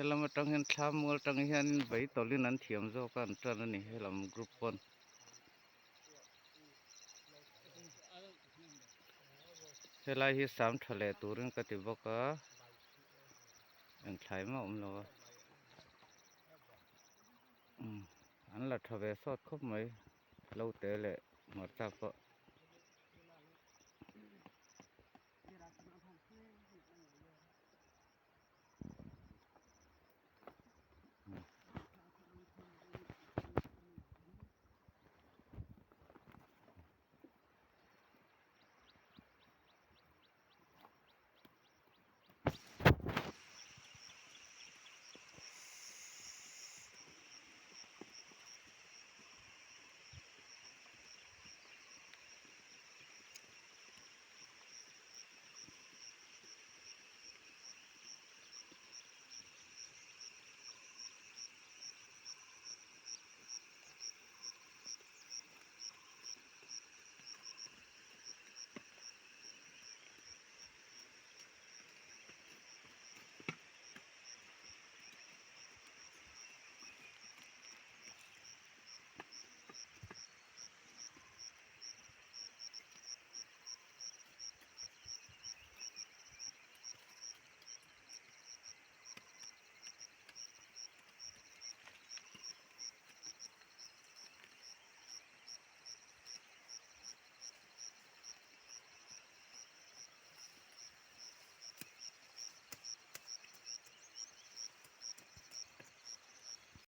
Helam atang hian thla mual atang hianin vei tawlhin an thiam zawk a an tan a ni helam group pawn. Helai hi sam tha leh turin ka ti bawk a eng thlai mah a awm lo a umm an la tha ve sawt khawp mai lo te leh hmarcha pawh.